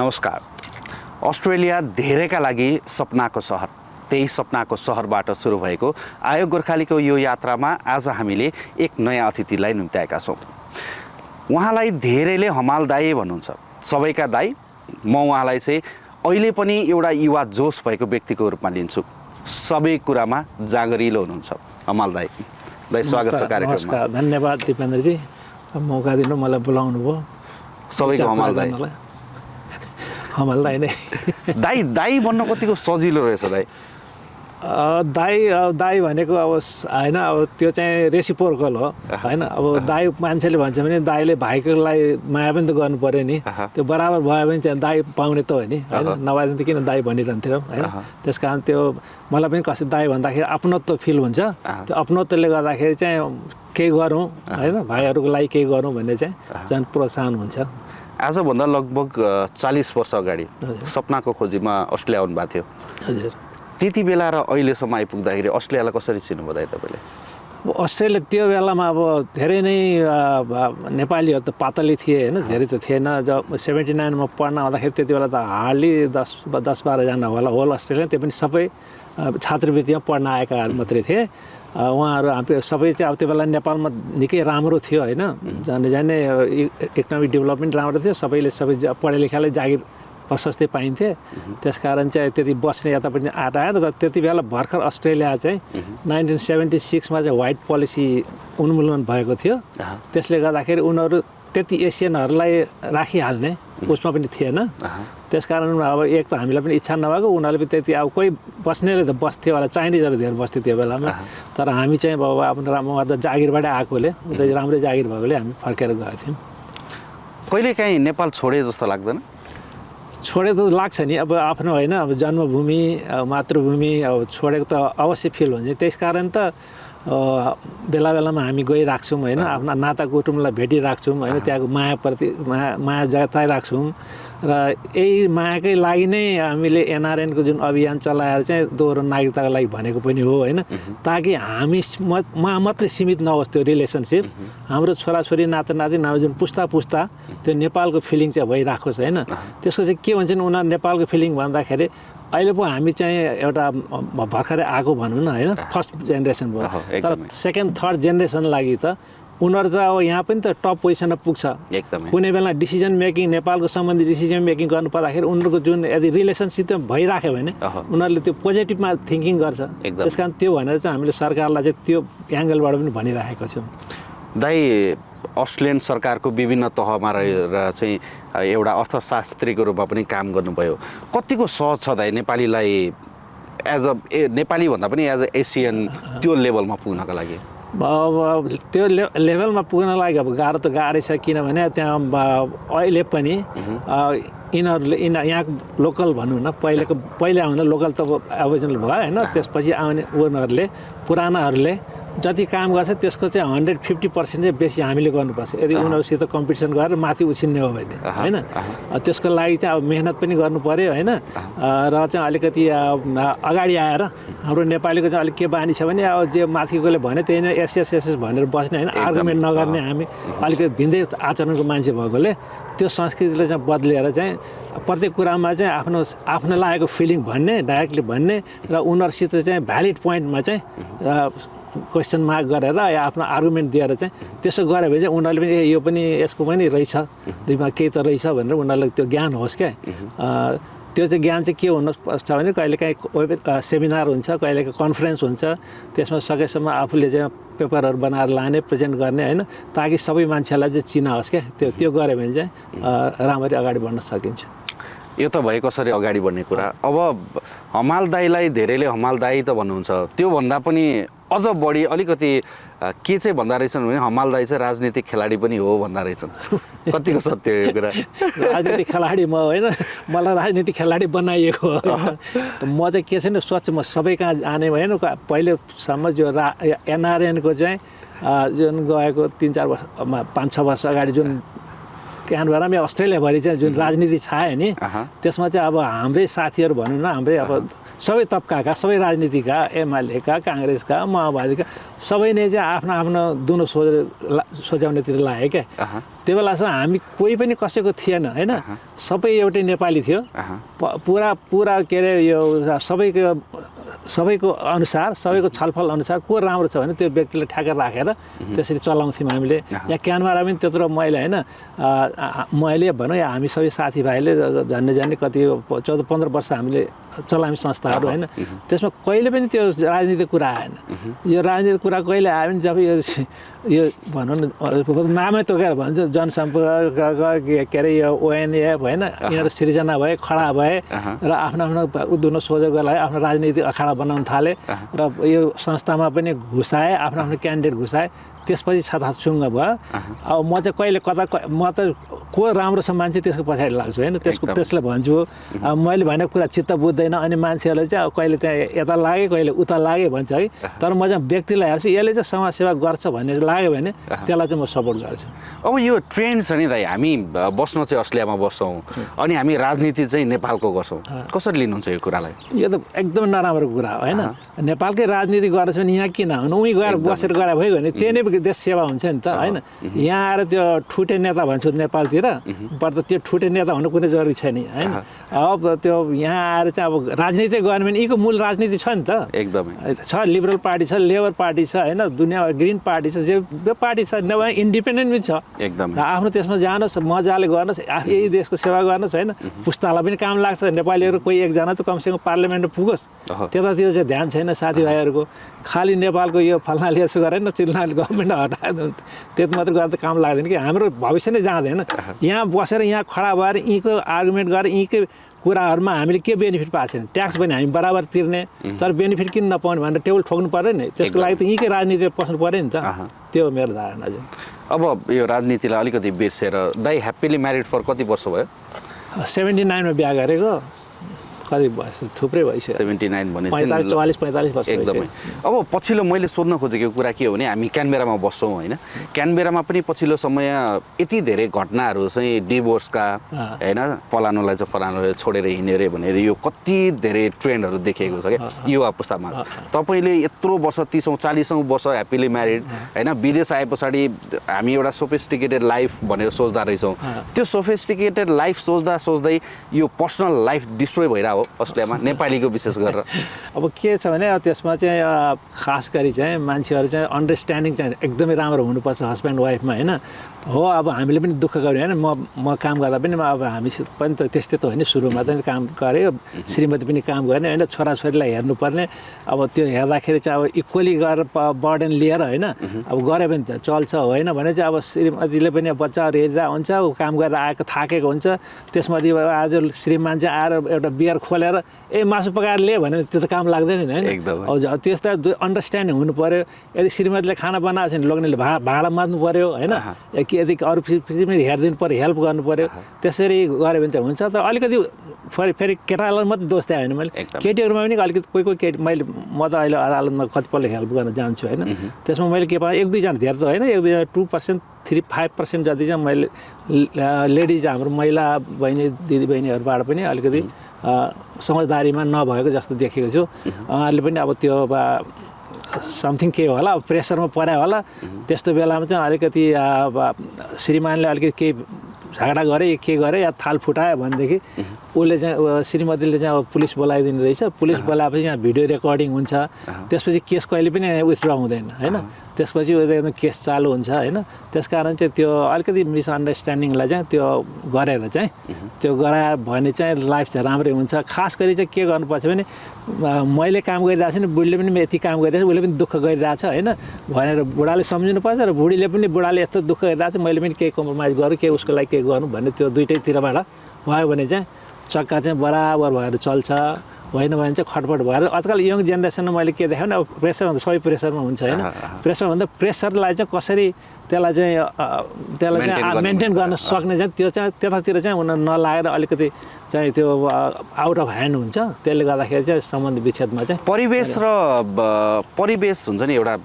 नमस्कार। अस्ट्रेलिया धेरैका लागि सपनाको सहर, त्यही सपनाको सहरबाट सुरु भएको आयोग गोर्खालीको यो यात्रामा आज हामीले एक नयाँ अतिथिलाई निम्त्याएका छौँ। उहाँलाई धेरैले हमाल दाई भन्नुहुन्छ, सबैका दाई। म उहाँलाई चाहिँ अहिले पनि एउटा युवा जोस भएको व्यक्तिको रूपमा लिन्छु। सबै कुरामा जागरिलो हुनुहुन्छ हमाल दाई। दाई स्वागत छ कार्यक्रममा। नमस्कार, धन्यवाद दिपेन्द्रजी, मौका दिनु, मलाई बोलाउनु भयो। सबैको हमाल दाई। हमाल दाई नै। दाई दाई भन्न कतिको सजिलो रहेछ दाई। दाई भनेको अब होइन, अब त्यो चाहिँ रेसिप्रोकल हो होइन। अब दाई मान्छेले भन्छ भने दाईले भाइकोलाई माया पनि त गर्नु पऱ्यो नि, त्यो बराबर भयो भने चाहिँ दाई पाउने त हो नि होइन। नभए त किन दाई भनिरहन्थ्यो होइन। त्यस कारण त्यो मलाई पनि कसै दाई भन्दाखेरि अपनत्व फिल हुन्छ। त्यो अपनत्वले गर्दाखेरि चाहिँ केही गरौँ होइन, भाइहरूको लागि केही गरौँ भन्ने चाहिँ झन् प्रोत्साहन हुन्छ। आजभन्दा लगभग 40 वर्ष अगाडि सपनाको खोजीमा अस्ट्रेलिया आउनुभएको थियो। हजुर। त्यति बेला र अहिलेसम्म आइपुग्दाखेरि अस्ट्रेलियालाई कसरी चिन्नुभयो दाइ तपाईँले? अस्ट्रेलिया त्यो बेलामा अब धेरै नै नेपालीहरू त पातली थिए होइन, धेरै त थिएन। जब 79मा पढ्न आउँदाखेरि त्यति बेला त हार्डली 10-12जना होला होल अस्ट्रेलिया, त्यो पनि सबै छात्रवृत्तिमा पढ्न आएका मात्रै थिए। उहाँहरू हामी सबै चाहिँ अब त्यो बेला नेपालमा निकै राम्रो थियो होइन, जाने इकोनोमिक डेभलपमेन्ट राम्रो थियो। सबैले सबै पढे लेखाले जागिर प्रशस्तै पाइन्थे। त्यस कारण चाहिँ त्यति बस्ने यतापट्टि आँट आयो र त्यति बेला भर्खर अस्ट्रेलिया चाहिँ 1976मा चाहिँ व्हाइट पोलिसी उन्मूलन भएको थियो। त्यसले गर्दाखेरि उनीहरू त्यति एसियनहरूलाई राखिहाल्ने उसमा पनि थिएन। त्यस कारण अब एक त हामीलाई पनि इच्छा नभएको, उनीहरूले पनि त्यति अब कोही बस्नेले त बस्थ्यो होला, चाइनिजहरू धेरै बस्थ्यो त्यो बेलामा। तर हामी चाहिँ अब आफ्नो राम्रो जागिरबाटै आएकोले, राम्रै जागिर भएकोले हामी फर्केर गएको थियौँ। कहिलेकाहीँ नेपाल छोडे जस्तो लाग्दैन? छोडेको त लाग्छ नि, अब आफ्नो होइन, अब जन्मभूमि मातृभूमि अब छोडेको त अवश्य फिल हुन्छ। त्यस कारण त बेला बेलामा हामी गइराख्छौँ होइन, आफ्ना नाता कुटुम्बलाई भेटिराख्छौँ होइन, त्यहाँको मायाप्रति माया जताइराख्छौँ। र यही मायाकै लागि नै हामीले एनआरएनको जुन अभियान चलाएर चाहिँ दोहोरो नागरिकताको लागि भनेको पनि हो होइन, ताकि हामीमा मात्रै सीमित नहोस् त्यो रिलेसनसिप। हाम्रो छोराछोरी नातानाति नभए जुन पुस्ता त्यो नेपालको फिलिङ चाहिँ भइराखोस् होइन। त्यसको चाहिँ के भन्छ नि, उनीहरू नेपालको फिलिङ भन्दाखेरि अहिले पो हामी चाहिँ एउटा भर्खरै आएको भनौँ न होइन, फर्स्ट जेनेरेसन भयो। तर सेकेन्ड थर्ड जेनेरेसन लागि त उनीहरू त अब यहाँ पनि त टप पोजिसनमा पुग्छ। कुनै बेला डिसिजन मेकिङ, नेपालको सम्बन्धी डिसिजन मेकिङ गर्नु पर्दाखेरि उनीहरूको जुन यदि रिलेसनसिप भइराख्यो भने उनीहरूले त्यो पोजिटिभमा थिङ्किङ गर्छ। त्यस कारण त्यो भनेर चाहिँ हामीले सरकारलाई चाहिँ त्यो एङ्गलबाट पनि भनिराखेको छौँ। दाइ, अस्ट्रेलियन सरकारको विभिन्न तहमा रहेर चाहिँ एउटा अर्थशास्त्रीको रूपमा पनि काम गर्नुभयो। कतिको सहज छ दाइ नेपालीलाई एज अ नेपाली भन्दा पनि एज अ एसियन त्यो लेभलमा पुग्नका लागि? अब त्यो लेभलमा पुग्न लागि अब गाह्रो त गाह्रै छ, किनभने त्यहाँ अहिले पनि यिनीहरूले यहाँ लोकल भनौँ न, पहिला आउँदा लोकल त एबोरिजिनल भयो होइन। त्यसपछि आउने उनीहरूले पुरानाहरूले जति काम गर्छ त्यसको चाहिँ 150% चाहिँ बेसी हामीले गर्नुपर्छ यदि उनीहरूसित कम्पिटिसन गरेर माथि उछिन्ने हो भने होइन। त्यसको लागि चाहिँ अब मेहनत पनि गर्नु पऱ्यो होइन। र चाहिँ अलिकति अगाडि आएर हाम्रो नेपालीको चाहिँ अलिक के बानी छ भने अब जे माथिकोले भने त्यही नै एसएस भनेर बस्ने होइन, आर्गुमेन्ट नगर्ने। हामी अलिकति भिन्दै आचरणको मान्छे भएकोले त्यो संस्कृतिले चाहिँ बदलिएर चाहिँ प्रत्येक कुरामा चाहिँ आफ्नो लागेको फिलिङ भन्ने, डाइरेक्टली भन्ने र उनीहरूसित चाहिँ भ्यालिड पोइन्टमा चाहिँ क्वेसन मार्क गरेर या आफ्नो आर्गुमेन्ट दिएर चाहिँ त्यसो गऱ्यो भने चाहिँ उनीहरूले पनि यो पनि यसको पनि रहेछ, दुईमा केही त रहेछ भनेर उनीहरूलाई त्यो ज्ञान होस् क्या। त्यो चाहिँ ज्ञान चाहिँ के हुनुपर्छ भने कहिलेकाहीँ सेमिनार हुन्छ, कहिलेकाहीँ कन्फरेन्स हुन्छ, त्यसमा सकेसम्म आफूले चाहिँ पेपरहरू बनाएर लाने, प्रेजेन्ट गर्ने होइन, ताकि सबै मान्छेलाई चाहिँ चिनाओस् क्या। त्यो गऱ्यो भने चाहिँ राम्ररी अगाडि बढ्न सकिन्छ। यो त भयो कसरी अगाडि बढ्ने कुरा। अब हमाल दाईलाई धेरैले हमाल दाई त भन्नुहुन्छ, त्योभन्दा पनि अझ बढी अलिकति के चाहिँ भन्दा रहेछन् भने हमाल दाई चाहिँ राजनीतिक खेलाडी पनि हो भन्दा रहेछन्। कतिको सत्य यो कुरा? राजनीतिक खेलाडी म होइन, मलाई राजनीतिक खेलाडी बनाइएको हो। म चाहिँ के छैन सोच, म सबै कहाँ जाने भएन। पहिलेसम्म जो एनआरएनको चाहिँ जुन गएको 3-4 वर्ष 5-6 वर्ष अगाडि जुन क्यानबेरा अस्ट्रेलियाभरि चाहिँ जुन राजनीति छायो नि, त्यसमा चाहिँ अब हाम्रै साथीहरू भनौँ न, हाम्रै अब सबै तबकाका सबै राजनीतिका एमालेका काङ्ग्रेसका माओवादीका सबै नै चाहिँ आफ्नो आफ्नो दुनो सोझ्याउनेतिर लाग्यो क्या त्यो बेलासम्म हामी कोही पनि कसैको थिएन होइन सबै एउटै नेपाली थियो पुरा के अरे यो सबैको अनुसार सबैको छलफल अनुसार को राम्रो छ भने त्यो व्यक्तिलाई ठ्याक्कै राखेर त्यसरी चलाउँथ्यौँ हामीले यहाँ क्यानबरा पनि त्यत्रो मैले होइन मैले भनौँ या हामी सबै साथीभाइले झन्डै कति 14-15 वर्ष हामीले चलायौँ संस्थाहरू होइन त्यसमा कहिले पनि त्यो राजनीतिक कुरा आएन यो राजनीतिक कुरा कहिले आयो भने जब यो भनौँ न नामै तोकेर भन्छ जनसम्पर्क के अरे यो ओएनएफ होइन यिनीहरू सृजना भए खडा भए र आफ्नो दुनो सोझेको लागि आफ्नो राजनीतिक अखाडा बनाउन थाले र यो संस्थामा पनि घुसाए आफ्नो क्यान्डिडेट घुसाए त्यसपछि छताछुङ्ग भयो अब म चाहिँ कहिले कता म त को राम्रो छ मान्छे त्यसको पछाडि लाग्छु होइन त्यसलाई भन्छु अब मैले भनेको कुरा चित्त बुझ्दैन अनि मान्छेहरूले चाहिँ अब कहिले त्यहाँ यता लागे कहिले उता लागे भन्छ है तर म चाहिँ व्यक्तिलाई हेर्छु यसले चाहिँ समाजसेवा गर्छ भन्ने लाग्यो भने त्यसलाई चाहिँ म सपोर्ट गर्छु अब यो ट्रेन्ड छ नि दाइ हामी बस्न चाहिँ अस्ट्रेलियामा बस्छौँ अनि हामी राजनीति चाहिँ नेपालको गर्छौँ कसरी लिनुहुन्छ यो कुरालाई यो त एकदम नराम्रो कुरा हो होइन नेपालकै राजनीति गरेछ भने यहाँ किन हुनु उहीँ गएर बसेर गरे भयो भने त्यही नै देश सेवा हुन्छ नि त होइन यहाँ आएर त्यो ठुटे नेता भन्छु नेपालतिर पर्दा त्यो ठुटे नेता हुनु कुनै जरुरी छैन होइन अब त्यो यहाँ आएर चाहिँ अब राजनीति गर्ने भने यीको मूल राजनीति छ नि त एकदमै छ लिबरल पार्टी छ लेबर पार्टी छ होइन दुनियाँ ग्रिन पार्टी छ जे पार्टी छ नभए इन्डिपेन्डेन्ट पनि छ एकदम आफ्नो त्यसमा जानुहोस् मजाले गर्नुहोस् यही देशको सेवा गर्नुहोस् होइन पुस्तालाई पनि काम लाग्छ नेपालीहरू कोही एकजना चाहिँ कमसेकम पार्लियामेन्टमा पुगोस् त्यतातिर चाहिँ ध्यान छैन साथीभाइहरूको खालि नेपालको यो फल्नाले यसो गरेन चिल्नाले गभर्मेन्ट हटायो त्यति मात्र गर्दा त काम लाग्दैन कि हाम्रो भविष्य नै जाँदैन यहाँ बसेर यहाँ खडा भएर यहीँको आर्गुमेन्ट गरेर यहीँकै कुराहरूमा हामीले के बेनिफिट पाएको छैन ट्याक्स पनि हामी बराबर तिर्ने तर बेनिफिट किन नपाउने भनेर टेबल ठोक्नु पऱ्यो नि त्यसको लागि त यहीँकै राजनीति पस्नु पऱ्यो नि त त्यो मेरो धारणा चाहिँ अब यो राजनीतिलाई अलिकति बिर्सेर दाइ ह्याप्पिली म्यारिड फर कति वर्ष भयो 79 मा बिहा गरेको कति भयो थुप्रै भइसक्यो 79 भने 45 वर्ष एकदमै अब पछिल्लो मैले सोध्न खोजेको कुरा के हो भने हामी क्यानबेरामा बस्छौँ होइन क्यानबेरामा पनि पछिल्लो समय यति धेरै घटनाहरू चाहिँ डिभोर्सका होइन फलानुलाई चाहिँ फलानुले छोडेर हिँड्यो अरे भनेर यो कति धेरै ट्रेन्डहरू देखिएको छ क्या युवा पुस्तामा तपाईँले यत्रो वर्ष 30-40 वर्ष ह्याप्पिली म्यारिड होइन विदेश आए पछाडि हामी एउटा सोफिस्टिकेटेड लाइफ भनेर सोच्दा रहेछौँ त्यो सोफिस्टिकेटेड लाइफ सोच्दै यो पर्सनल लाइफ डिस्ट्रोय भइरहेको हो अस्ट्रेलियामा नेपालीको विशेष गरेर अब के छ भने त्यसमा चाहिँ खास गरी चाहिँ मान्छेहरू चाहिँ अन्डरस्ट्यान्डिङ चाहिँ एकदमै राम्रो हुनुपर्छ हस्बेन्ड वाइफमा होइन हो अब हामीले पनि दुःख गऱ्यो होइन म काम गर्दा पनि अब हामी पनि त त्यस्तै त होइन सुरुमा त काम गऱ्यो श्रीमती पनि काम गर्ने होइन छोराछोरीलाई हेर्नुपर्ने अब त्यो हेर्दाखेरि चाहिँ अब इक्वली गरेर बर्डन लिएर होइन अब गऱ्यो भने त चल्छ होइन भने चाहिँ अब श्रीमतीले पनि बच्चाहरू हेरिरहेको हुन्छ काम गरेर आएको थाकेको हुन्छ त्यसमध्ये आज श्रीमान चाहिँ आएर एउटा बियर खोलेर मासु पकाएर ल्यायो भने त्यो त काम लाग्दैन नि होइन अब त्यस्तो अन्डरस्ट्यान्डिङ हुनु पऱ्यो यदि श्रीमतीले खाना बनाएको छ भने लोग्नेले भाडा मार्नु पऱ्यो होइन यदि अरू पनि हेरिदिनु पऱ्यो हेल्प गर्नु पऱ्यो त्यसरी गऱ्यो भने त हुन्छ तर अलिकति फेरि केटालाई मात्रै दोष दिएँ होइन मैले केटीहरूमा पनि अलिकति कोही केटी मैले म त अहिले अदालतमा कतिपल्ट हेल्प गर्न जान्छु होइन त्यसमा मैले के पाएँ 1-2 जना धेरै त होइन 1-2 जना 2%, 3-5% जति चाहिँ मैले लेडिज हाम्रो महिला बहिनी दिदीबहिनीहरूबाट पनि अलिकति समझदारीमा नभएको जस्तो देखेको छु उहाँहरूले पनि अब त्यो समथिङ के होला अब प्रेसरमा पर्यो होला त्यस्तो बेलामा चाहिँ अलिकति श्रीमानले अलिकति केही झगडा गरे के गरे या थाल फुटायो भनेदेखि उसले चाहिँ श्रीमतीले चाहिँ अब पुलिस बोलाइदिनु रहेछ पुलिस बोलाएपछि यहाँ भिडियो रेकर्डिङ हुन्छ त्यसपछि केस कहिले पनि विथड्र हुँदैन होइन त्यसपछि एकदम केस चालु हुन्छ होइन त्यसकारण चाहिँ त्यो अलिकति मिसअन्डरस्ट्यान्डिङलाई चाहिँ त्यो गरेर चाहिँ त्यो गरायो भने चाहिँ लाइफ चाहिँ राम्रै हुन्छ खास गरी चाहिँ के गर्नुपर्छ भने मैले काम गरिरहेको छु नि बुढीले पनि यति काम गरिरहेको छ उसले पनि दुःख गरिरहेको छ होइन भनेर बुढाले सम्झिनुपर्छ र बुढाले यस्तो दुःख गरिरहेको छ मैले पनि केही कम्प्रोमाइज गरौँ केही उसको लागि केही गर्नु भन्ने त्यो दुइटैतिरबाट भयो भने चाहिँ चक्का चाहिँ बराबर भएर चल्छ होइन भने चाहिँ खटपट भएर आजकल यङ जेनेरेसनमा मैले के देखाएँ भने अब प्रेसर भन्दा सबै प्रेसरमा हुन्छ होइन प्रेसर भन्दा प्रेसरलाई चाहिँ कसरी त्यसलाई चाहिँ मेन्टेन गर्न सक्ने चाहिँ त्यो चाहिँ त्यतातिर चाहिँ उनीहरू नलागेर अलिकति चाहिँ त्यो आउट अफ ह्यान्ड हुन्छ त्यसले गर्दाखेरि चाहिँ सम्बन्ध विच्छेदमा चाहिँ परिवेश हुन्छ नि एउटा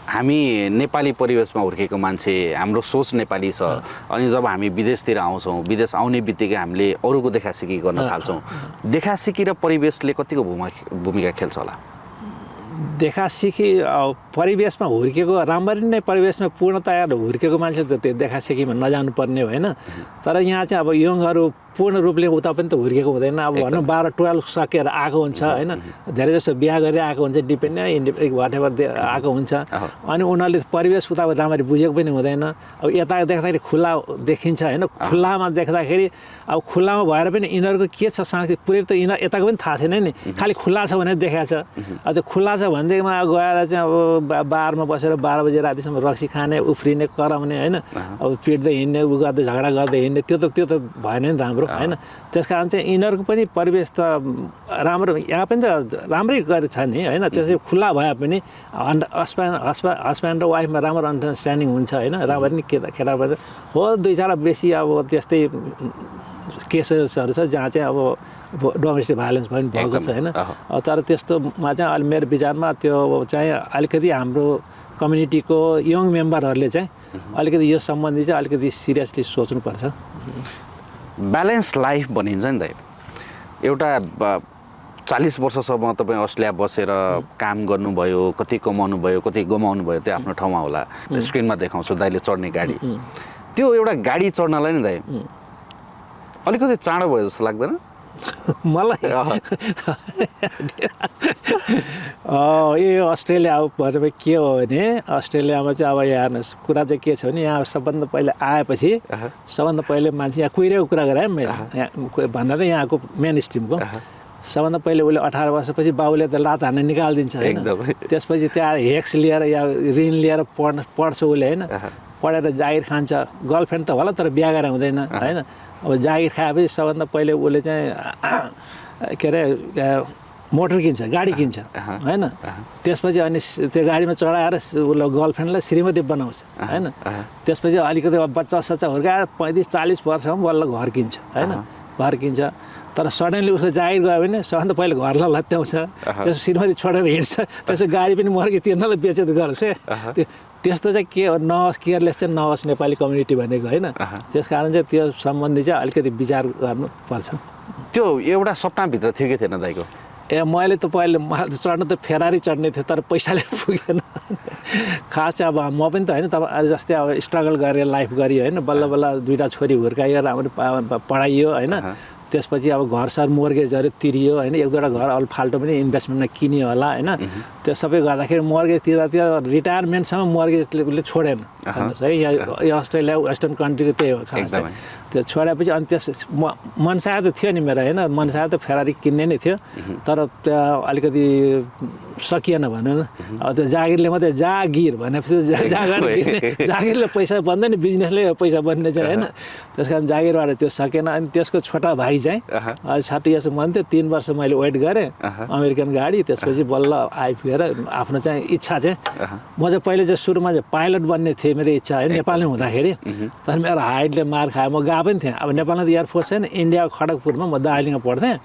हामी नेपाली परिवेशमा हुर्केको मान्छे, हाम्रो सोच नेपाली छ, अनि जब हामी विदेशतिर आउँछौँ, विदेश आउने बित्तिकै हामीले अरूको देखासिकी गर्न थाल्छौँ। देखासिकी र परिवेशले कतिको भूमिका खेल्छ होला? देखासिकी परिवेशमा हुर्केको राम्ररी नै परिवेशमा पूर्णतया हुर्केको मान्छे त त्यो देखासिकीमा नजानुपर्ने होइन। तर यहाँ चाहिँ अब यङहरू पूर्ण रूपले उता पनि त हुर्केको हुँदैन। अब भनौँ 12-12 सकेर आएको हुन्छ होइन, धेरै जस्तो बिहा गरेर आएको हुन्छ, डिपेन्ड वाट एभर आएको हुन्छ। अनि उनीहरूले परिवेश उता राम्ररी बुझेको पनि हुँदैन। अब यता देख्दाखेरि खुल्ला देखिन्छ होइन, खुल्लामा देख्दाखेरि अब खुल्लामा भएर पनि यिनीहरूको के छ सांस्कृतिक पुरै त यिनीहरू यताको पनि थाहा छैन नि, खालि खुल्ला छ भनेर देखाएको छ। अब त्यो खुल्ला छ भनेदेखिमा गएर चाहिँ अब बारमा बसेर 12 बजे रातिसम्म रक्सी खाने, उफ्रिने, कराउने होइन, अब पिट्दै हिँड्ने, उ गर्दै झगडा गर्दै हिँड्ने, त्यो त भएन नि राम्रो होइन। त्यस कारण चाहिँ यिनीहरूको पनि परिवेश त राम्रो, यहाँ पनि त राम्रै गरेको छ नि होइन। त्यसै खुल्ला भए पनि हस्बेन्ड र वाइफमा राम्रो अन्डरस्ट्यान्डिङ हुन्छ होइन, राम्रो नि केटा हो। 2-4 बेसी अब त्यस्तै केसेसहरू छ जहाँ चाहिँ अब डोमेस्टिक भाइलेन्स पनि भएको छ होइन। तर त्यस्तोमा चाहिँ अहिले मेरो विचारमा त्यो चाहिँ अलिकति हाम्रो कम्युनिटीको यङ मेम्बरहरूले चाहिँ अलिकति यो सम्बन्धी चाहिँ अलिकति सिरियसली सोच्नुपर्छ। ब्यालेन्स लाइफ भनिन्छ नि त। एउटा 40 वर्षसम्म तपाईँ अस्ट्रेलिया बसेर काम गर्नुभयो, कति कमाउनु भयो, कति गुमाउनु भयो, त्यो आफ्नो ठाउँमा होला। स्क्रिनमा देखाउँछु दाइले चढ्ने गाडी, त्यो एउटा गाडी चढ्नलाई नि दाइ अलिकति चाँडो भयो जस्तो लाग्दैन मलाई? यो अस्ट्रेलिया भनेर के हो भने, अस्ट्रेलियामा चाहिँ अब हेर्नुहोस् कुरा चाहिँ के छ भने, यहाँ सबभन्दा पहिले आएपछि सबभन्दा पहिले मान्छे यहाँ कुहिरेको कुरा गरेँ भनेर यहाँको मेन स्ट्रिमको सबभन्दा पहिले उसले 18 वर्षपछि बाउले त लात हान्न निकालिदिन्छ होइन। त्यसपछि त्यहाँ हेक्स लिएर या ऋण लिएर पढ्छ उसले होइन, पढेर जागिर खान्छ। गर्लफ्रेन्ड त होला तर बिहा गरेर हुँदैन होइन। अब जागिर खाएपछि सबभन्दा पहिले उसले चाहिँ के अरे मोटर किन्छ, गाडी किन्छ होइन। त्यसपछि अनि त्यो गाडीमा चढाएर उसलाई गर्लफ्रेन्डलाई श्रीमती बनाउँछ होइन। त्यसपछि अलिकति बच्चा हुर्काएर 35-40 वर्षमा बल्ल घर किन्छ होइन, घर किन्छ। तर सडनली उसको जागिर गयो भने सबभन्दा पहिले घरलाई लत्याउँछ, त्यसपछि श्रीमती छोडेर हिँड्छ, त्यसपछि गाडी पनि मर्गी तिर्नलाई बेचेत गर्छ। त्यस्तो चाहिँ के हो, नहोस्, केयरलेस चाहिँ नहोस् नेपाली कम्युनिटी भनेको होइन। त्यस कारण चाहिँ त्यो सम्बन्धी चाहिँ अलिकति विचार गर्नुपर्छ। त्यो एउटा सपनाभित्र थियो कि थिएन दाइको? मैले त पहिले चढ्न त फेरारी चढ्ने थिएँ तर पैसाले पुगेन। खास चाहिँ अब म पनि त होइन, तपाईँ जस्तै अब स्ट्रगल गरेर लाइफ गरियो होइन, बल्ल बल्ल 2टा छोरी हुर्कायो, राम्रो पढाइयो होइन। त्यसपछि अब घरसर मोर्गेजहरू तिरियो होइन, 1-2वटा घर अल फाल्टो पनि इन्भेस्टमेन्टमा किनियो होला होइन। त्यो सबै गर्दाखेरि मोर्गेज तिर्दा रिटायरमेन्टसम्म मोर्गेजले उसले छोडेन हेर्नुहोस् है। यहाँ अस्ट्रेलिया वेस्टर्न कन्ट्रीको त्यही हो खास। त्यो छोडेपछि अनि त्यसपछि मनसाय त थियो नि मेरो होइन, मनसाय त फेरारी किन्ने नै थियो। तर त्यहाँ अलिकति सकिएन भनौँ न। अब त्यो जागिरले मात्रै जागिर भनेपछि जागिरले पैसा बन्दैन, बिजनेसले पैसा बन्ने चाहिँ होइन। त्यस कारण जागिरबाट त्यो सकेन। अनि त्यसको छोटा भाइ चाहिँ 60 इयर्स भन्थ्यो, 3 वर्ष मैले वेट गरेँ अमेरिकन गाडी। त्यसपछि बल्ल आइपुगेर आफ्नो चाहिँ इच्छा चाहिँ म चाहिँ पहिले चाहिँ सुरुमा चाहिँ पाइलट बन्ने थिएँ, मेरो इच्छा है नेपालमै हुँदाखेरि। तर मेरो हाइटले मार खायो, म गएको पनि थिएँ। अब नेपालमा त एयरफोर्स छैन, इन्डियाको खडगपुरमा म दार्जिलिङमा पढ्थेँ।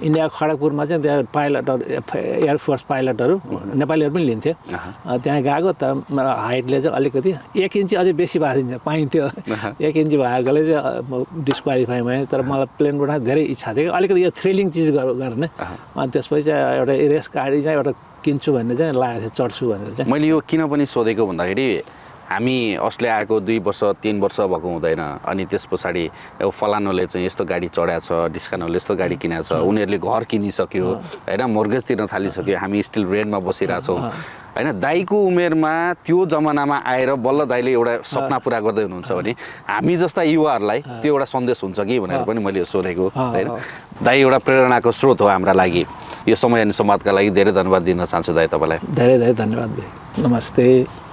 इन्डियाको खडगपुरमा चाहिँ त्यहाँ पाइलटहरू एयरफोर्स पाइलटहरू नेपालीहरू पनि लिन्थ्यो। त्यहाँ गएको तर मेरो हाइटले चाहिँ अलिकति 1 इन्च अझै बेसी भएको पाइन्थ्यो। 1 इन्च भएकोले चाहिँ म डिस्क्वालिफाई भएँ। तर मलाई प्लेनबाट धेरै इच्छा थियो अलिकति यो थ्रिलिङ चिज गर्ने। अनि त्यसपछि चाहिँ एउटा रेस गाडी चाहिँ एउटा किन्छु भन्ने चाहिँ लागेको थियो, चढ्छु भनेर चाहिँ। मैले यो किन पनि सोधेको भन्दाखेरि हामी अस्ट्रेलिया आएको 2 वर्ष 3 वर्ष भएको हुँदैन, अनि त्यस पछाडि अब फलानुले चाहिँ यस्तो गाडी चढाएको छ, डिस्कानुले यस्तो गाडी किनेको छ, उनीहरूले घर किनिसक्यो होइन, मोर्गेज तिर्न थालिसक्यो, हामी स्टिल रेन्टमा बसिरहेछौँ होइन। दाइको उमेरमा त्यो जमानामा आएर बल्ल दाइले एउटा सपना पुरा गर्दै हुनुहुन्छ भने हामी जस्ता युवाहरूलाई त्यो एउटा सन्देश हुन्छ कि भनेर पनि मैले सोधेको होइन। दाइ एउटा प्रेरणाको स्रोत हो हाम्रा लागि। यो समय अनि संवादका लागि धेरै धन्यवाद दिन चाहन्छु दाइ तपाईँलाई। धेरै धेरै धन्यवाद। नमस्ते।